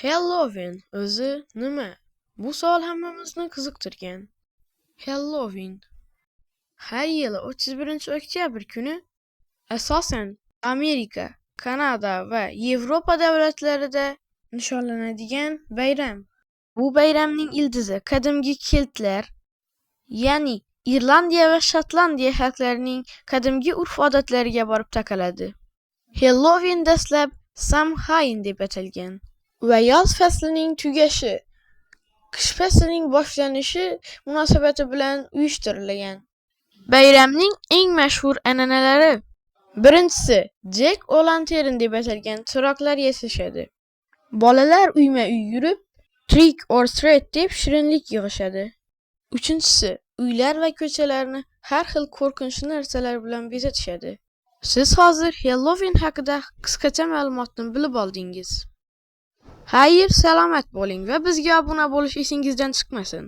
Halloween o'zi nima? Bu savol hammamizni qiziqtirgan. Halloween har yili 31-oktyabr kuni asosan Amerika, Kanada va Yevropa davlatlarida nishonlanadigan bayram. Bu bayramning ildizi qadimgi keltlar, ya'ni Irlandiya va Shotlandiya xalqlarining qadimgi urf-odatlariga borib taqaladi. Halloween dastlab Samhain deb atalgan va yoz faslining tugashi, qish faslining boshlanishi munosabati bilan uyushtirilgan. Bayramning eng mashhur an'analari: Birinchisi, Jack O'Lantern deb atalgan chiroqlar yasashadi. Bolalar uyma-uy yurib, "Trick or treat" deb shirinlik yig'ishadi. Uchinchisi, uylar va ko'chalarni har xil qo'rqinchli narsalar bilan bezatishadi. Siz hozir Halloween haqida qisqacha ma'lumotni bilib oldingiz. Xayr, salomat bo'ling va bizga obuna bo'lish esingizdan chiqmasin.